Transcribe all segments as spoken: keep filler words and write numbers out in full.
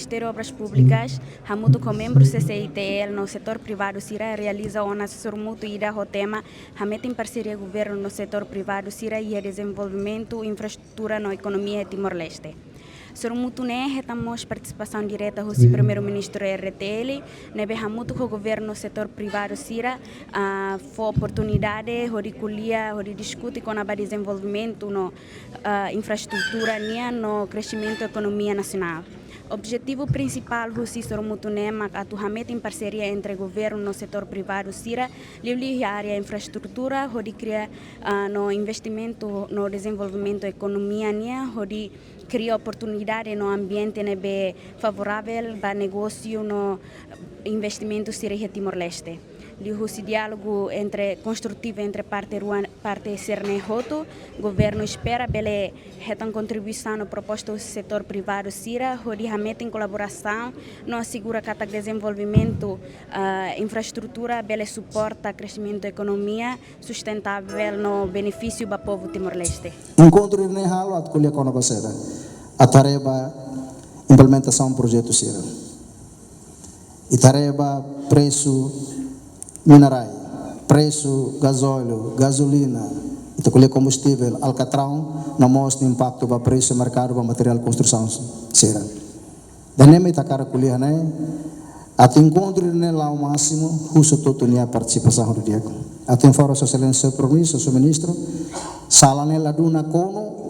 Ministériu Obras Públikas, hamutuk ho membru C C I T L no setór privadu sira realiza ona sorumutu ida ho tema hametin parseria governu no setór privadu sira iha dezenvolvimentu infraestrutura no ekonomia Timor-Leste. Sorumutu ne'e hetan mós partisipasaun direta husi Primeiru-Ministru R D T L, ne'ebé hamutuk ho governu setór privadu sira, ah, fó oportunidade hodi ko'alia, hodi diskute kona-ba dezenvolvimentu no, ah, infraestrutura nian no kresimentu ekonomia nasionál. Objetivu prinsipál husi sorumutu ne'e mak atu hametin parseria entre governu no setór privadu sira, liuliu iha área infraestrutura, hodi kria, ah, no investimentu no dezenvolvimentu ekonomia nian, hodi kria oportunidade no ambiente ne'ebé favoravel ba negósiu no investimentu sira iha Timor-Leste. Liuhusi diálogu entre, konstrutivu entre parte rua, parte sira-ne'e hotu, governu espera bele hetan kontribuisaun no proposta husi setór privadu sira, hodi hametin kolaborasaun no asegura katak dezenvolvimentu, ah, infraestrutura bele suporta kresimentu ekonomia sustentável no benefísiu ba povu Timor-Leste. Enkontru ne'e halo atu ko'alia kona-ba saida? Atu haree ba implementasaun projetu sira. Ita haree ba presu minerais, presu gazóliu, gazolina, ita ko'alia kombustivel, alkatraun, no mós nia impaktu ba presu merkadu ba materiál konstrusaun sira. Ida-ne'e mak ita hakarak ko'alia ne'e, atu enkontru ne'e la'o másimu, husu hotu-hotu nia partisipasaun di'ak. Atu informa Sua Exelénsia, Sua Primeiru-Ministru, sala ne'e la dún nakonu,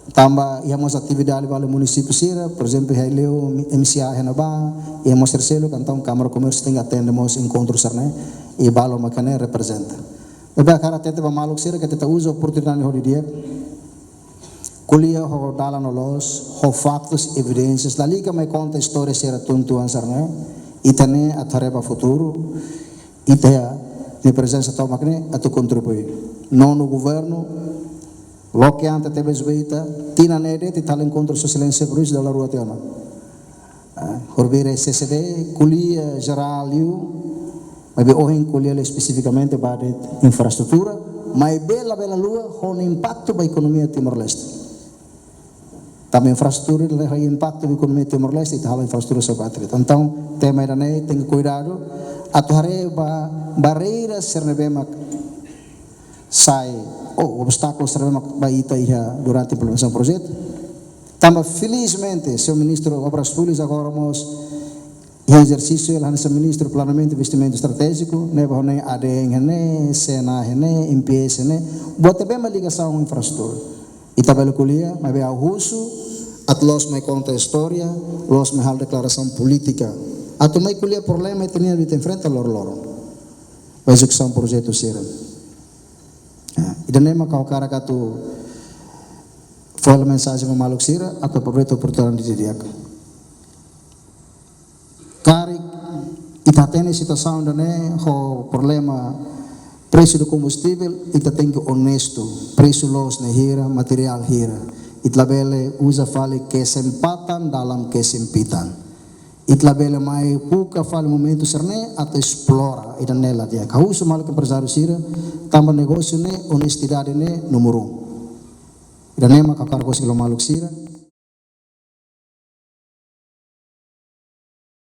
tanba iha mós atividade ba munisípiu sira, por ezemplu, iha Aileu, M C A iha ne'ebá, iha mós terseiro, entaun Kámara Komérsiu tenke atende mós enkontru sira-ne'e, i balu mak ne'e reprezenta. Ne'ebé hakarak hatete ba maluk sira katak ita uza oportunidade hodi di'ak, ko'alia ho dalan loloos, ho faktus, evidénsias, lalika mai konta istória sira tun-tuan sira-ne'e, ita ne'e atu haree ba futuru, ita-nia prezensa tomak ne'e atu kontribui. Nonu governu, loke an tebes ba ita, tinan ne'e de'it ita halo enkontru Sua Exelénsia Primeiru-Ministru dala rua tiha ona. Ah, horibainhira C C D, ko'alia jerál liu, maibé ohin ko'alia liu espesifikamente ba de'it infraestrutura, maibé labele haluha ho nia impaktu ba ekonomia Timor-Leste. Tanba infraestrutura ne'e iha impaktu ba ekonomia Timor-Leste, ita halo infraestrutura sira ba atlet. Entaun, tema ida-ne'e tenke kuidadu, atu haree ba barreira sira ne'ebé mak sai, ou obstákulu sira ne'ebé mak ba ita iha durante implementasaun projetu. Tanba felizmente, señór Ministru Obras Públikas agora mós iha ezersísiu, nia hanesan Ministru Planeamentu Investimentu Estratéjiku, ne'ebé ho nia A D N iha ne'e, C N A iha ne'e, M P S iha ne'e, buat ne'ebé mak ligasaun infraestrutura. Ita bele ko'alia, maibé ha'u husu, atu la'ós mai konta istória, la'ós mai halo deklarasaun polítika. Atu mai ko'alia problema ita-nia ita enfrenta loron-loron. Ba ezekusaun projetu sira. Ah, ida-ne'e mak ha'u hakarak atu fó hela mensajen ba maluk sira, atu aproveita oportunidade di'ak. Karik ita hatene situasaun ida-ne'e ho problema presu do kombustivel, ita tenke onestu, presu loos ne'e hira, materiál hira. Ita labele uza fali kesempatan dalam kesempitan. Ita labele mai buka fali momentu sira-ne'e atu esplora, ida-ne'e la di'ak. Ha'u husu maluk emprezáriu sira, tanba negósiu ne'e onestidade ne'e númeru un. Ida-ne'e mak ha'u hakarak ko'alia ba maluk sira.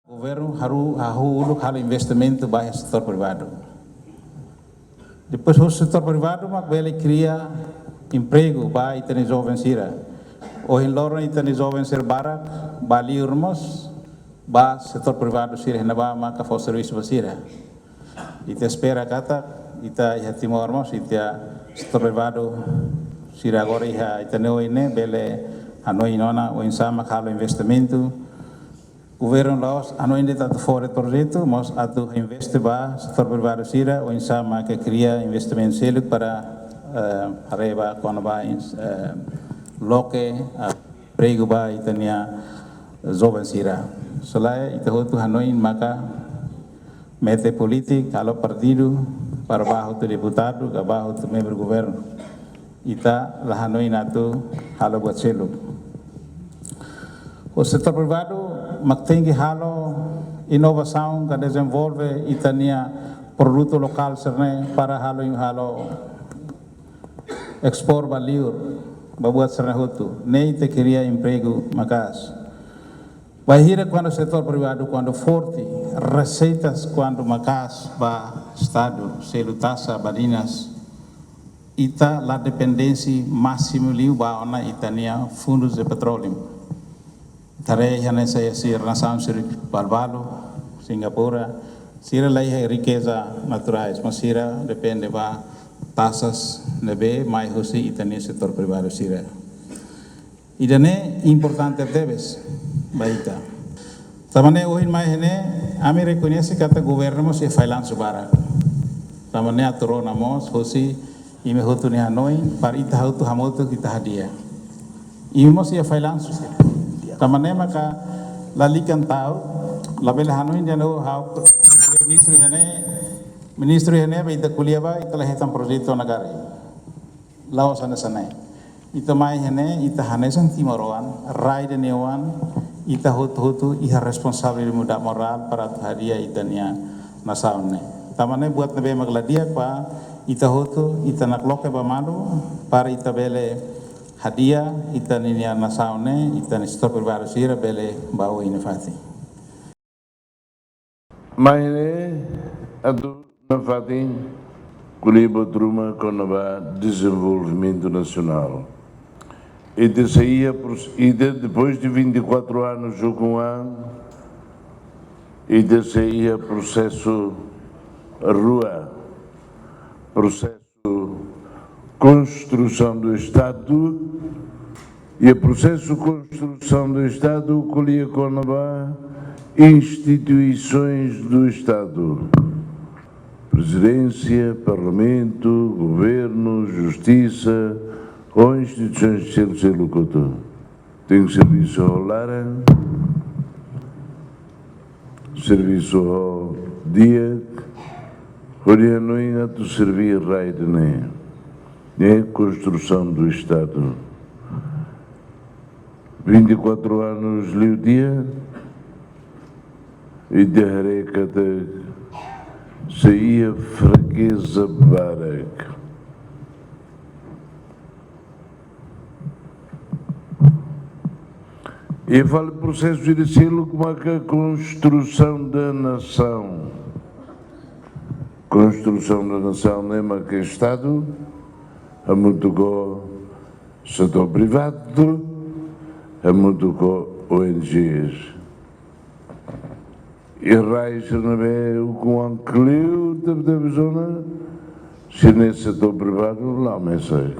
Governu hahú, hahú uluk halo investimentu ba setór privadu. Depois husi setór privadu mak bele kria empregu ba ita-nia joven sira. Ohin loron ita-nia joven sira barak ba liur mós ba setór privadu sira iha ne'ebá maka fó servisu ba sira. Ita espera katak ita iha Timor mós ita setór privadu sira agora iha ita-nia oin ne'e bele hanoin ona oinsá mak halo investimentu. Governu la'ós hanoin de'it atu fó de'it projetu, mas atu investe ba setór privadu sira, oinsá mak kria investimentu seluk para, eh, haree ba kona-ba ins-, eh, loke, ah, empregu ba ita-nia joven sira. Selae ita hotu hanoin maka mete polítika, halo partidu, para ba hotu deputadu, ka ba hotu membru governu. Ita la hanoin atu halo buat seluk. Ho setór privadu mak tenke halo inovasaun ka dezenvolve ita-nia produtu lokál sira-ne'e para halo, halo ekspor ba liur, ba buat sira-ne'e hotu. Ne'e ita kria empregu maka'as. Bainhira kuandu setór privadu kuandu forte, reseitas kuandu maka'as ba Estadu, selu taxa, badinas, ita la dependénsia másimu liu ba ona ita-nia fundus de petróleu. Ita haree hanesan sira nasaun sira balu-balu, Singapura, sira la iha rikeza naturais, mas sira depende ba taxas ne'ebé mai husi ita-nia setór privadu sira. Ida-ne'e importante tebes ba ita. Tanba ne'e ohin mai iha ne'e, ami rekoñese katak governu mós iha fallansu barak. Tanba ne'e atu rona mós husi imi hotu nia hanoin, para ita hotu hamutuk ita hadi'a. Imi mós iha fallansu. Tanba ne'e maka lalika ta'uk, labele hanoin dehan ha'u ministru iha ne'e, ministru iha ne'e ba ita ko'alia ba, ita la hetan projetu ona karik. La'ós hanesan ne'e. Ita mai iha ne'e, ita hanesan timoroan, rai ida-ne'e oan, ita hotu-hotu iha responsabilidade muda morál para atu hadi'a ita-nia nasaun ne'e. Tanba ne'e buat ne'ebé mak la di'ak ba ita hotu, ita nakloke ba malu, para ita bele hadi'a ita-nia nasaun ne'e, ita-nia setór privadu sira bele ba oin nafatin. Mai ne'e, atu nafatin ko'alia ba ita ruma kona-ba dezenvolvimentu nasionál. Ita sei iha pros-, ita depois de vinte e quatro anos ukun an, ita sei iha prosesu rua, prosesu konstrusaun do Estadu, e o processo de construção do Estadu ko'alia kona-ba instituições do Estado, Presidência, Parlamento, Governo, Justiça, ou instituições seluk-seluk hotu. Tenke servisu ho laran, servisu ho di'ak, hodi hanoin atu serve rai ida-ne'e. Ne'e konstrusaun do Estadu. Vinte e quatro anos liu tiha, ita haree katak sei iha frakeza barak. I fali prosesu ida seluk maka konstrusaun da nasaun. Konstrusaun da nasaun ne'e maka Estadu, hamutuk ho setór privadu, hamutuk ho O N Gs. I rai sira ne'ebé ukun an kleur tebetebes ona, sira-ne'e setór privadu la'o mesak.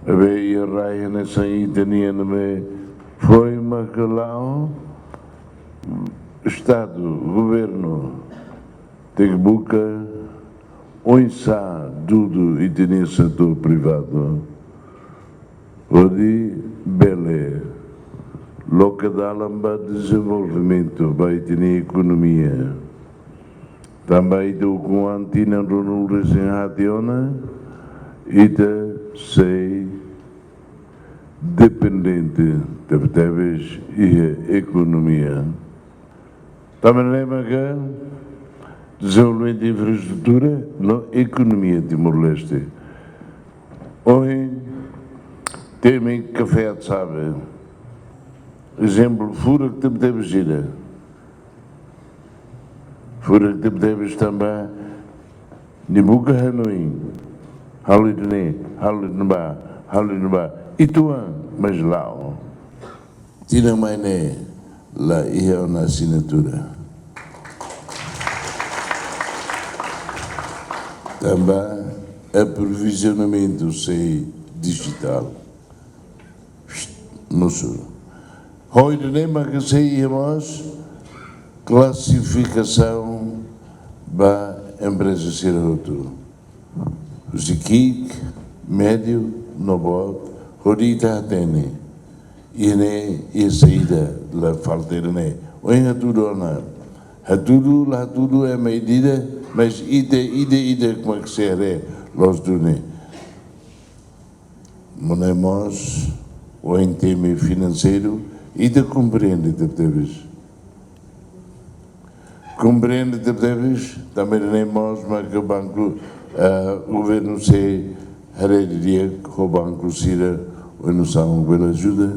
Ne'ebé i rai hanesan ita-nian ne'ebé foin maka la'o, Estadu, Governu, tenke buka oinsá dudu ita-nia setór privadu hodi bele loke dalan ba dezenvolvimentu ba ita-nia ekonomia. Tanba ita ukun an tinan ruanulu-resin-haat tiha ona, ita sei dependente tebetebes iha ekonomia. Tanba ne'e maka dezenvolvimentu infraestrutura no ekonomia Timor-Leste. Ohin, temi kafé Atsabe. Ezemplu furak tebetebes ida. Furak tebetebes tanba nia buka hanoin. Halo ida-ne'e, halo ida-ne'ebá, halo ida-ne'ebá. Uitoan, mas la'o. Tinan mai ne'e la iha ona asinatura. Tanba aprovizionamentu sei dijitál. Mosu. Ho ida-ne'e maka sei iha mós klasifikasaun ba empreza sira hotu. Husi ki'ik, médiu, no boot, hodi ita hatene. Iha ne'e, iha saida la falta iha ne'e. Ohin hatudu ona. Hatudu, la hatudu ema ida-ida, mas ida, ida, ida, komu é que se haree, loos duni. Nune'e mós, ohin temi finanseiru, ita komprende tebetebes. Komprende tebetebes, tanba ne'e mós maka banku, eh, governu sei haree didi'ak ho banku sira, oinsá mak bele ajuda,